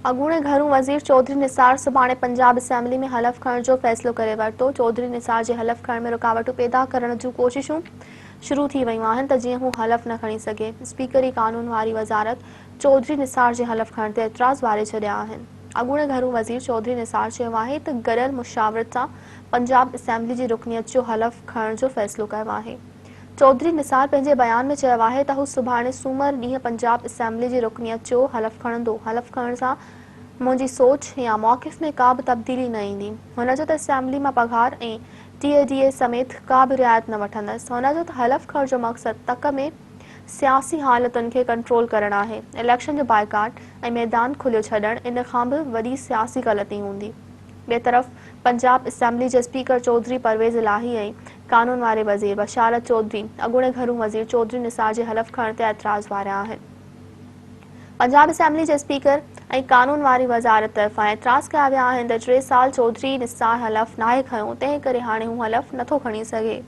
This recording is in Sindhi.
اڳوڻي گهرو وزير چوڌري نثار سڀاڻي پنجاب اسيمبلي ۾ حلف کڻڻ جو فيصلو ڪري ورتو. چوڌري نثار جي حلف کڻڻ ۾ رڪاوٽون پيدا ڪرڻ جون ڪوششون شروع ٿي ويون آهن ته جيئن هو حلف نه کڻي سگهي. اسپيڪري قانون واري وزارت چوڌري نثار جي حلف کڻڻ تي اعتراض واري ڇڏيا آهن. اڳوڻي گهرو وزير چوڌري نثار چيو آهي ته گڏيل مشاورت سان پنجاب اسيمبلي جي رڪنيت جو حلف کڻڻ جو فيصلو ڪيو آهي. چوڌري نثار پنهنجي بيان ۾ چيو آهي ته هو سڀاڻي سومر ڏينهن پنجاب اسيمبلي جي رڪنيت جو حلف کڻندو، حلف کڻڻ سان منهنجي سوچ يا موقف ۾ ڪا به تبديلي نه ايندي. هن چيو ته اسيمبلي مان پگهار ۽ ٽي اي ڊي اي سميت ڪا به رعايت نه وٺندس. هن چيو ته حلف کڻڻ جو مقصد تڪ ۾ سياسي حالتن کي ڪنٽرول ڪرڻ آهي، اليڪشن جو بائيڪاٽ ۽ ميدان کليو ڇڏڻ ان کان به وڏي سياسي غلطي هوندي. ٻئي طرف پنجاب اسيمبلي جي اسپيڪر چوڌري پرويز الاهي ۽ قانون واري وزير بشارت چوڌري اڳوڻي گهرو وزير چوڌري نثار جي حلف کڻڻ تي اعتراض واريا آهن. پنجاب اسيمبلي جي اسپيڪر ۽ قانون واري وزارت طرفان اعتراض ڪيا ويا آهن ته ٽي سال چوڌري نثار حلف ناهي کنيو تنهن ڪري هاڻي هو حلف نٿو کڻي سگهي.